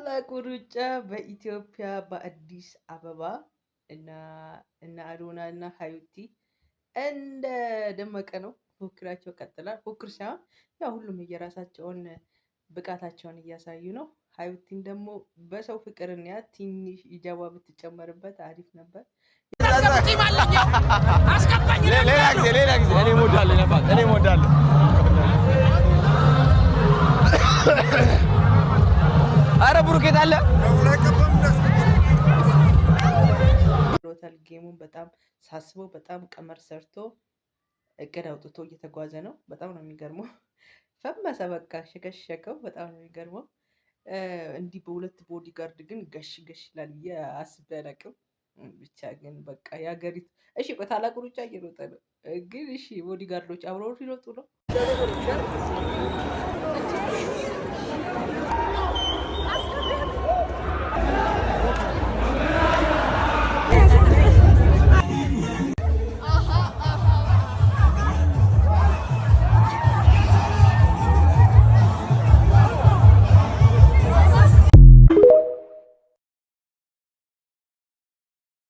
ታላቁ ሩጫ በኢትዮጵያ በአዲስ አበባ እና እና አዶና እና ሀዩቲ እንደ ደመቀ ነው። ፉክክራቸው ቀጥላል። ፉክክር ሳይሆን ያው ሁሉም የራሳቸውን ብቃታቸውን እያሳዩ ነው። ሀዩቲን ደግሞ በሰው ፍቅር እንያ ትንሽ ኢጃባ ብትጨመርበት አሪፍ ነበር። ሌላ ጊዜ፣ ሌላ ጊዜ። እኔ እወዳለሁ፣ እኔ እወዳለሁ። አረ ብሩኬት አለ። ሮታል game ኡን በጣም ሳስበው በጣም ቀመር ሰርቶ እቅድ አውጥቶ እየተጓዘ ነው። በጣም ነው የሚገርመው። ፈመሰ በቃ ሸከሸከው። በጣም ነው የሚገርመው። እንዲህ በሁለት bodyguard ግን ገሽ ገሽ ይላል ብዬ አስቤ አላውቅም። ብቻ ግን በቃ የሀገሪቱ እሺ፣ ቆይ ታላቁ ሩጫ እየሮጠ ነው ግን እሺ፣ bodyguard ኦች አብረው ሊሮጡ ነው።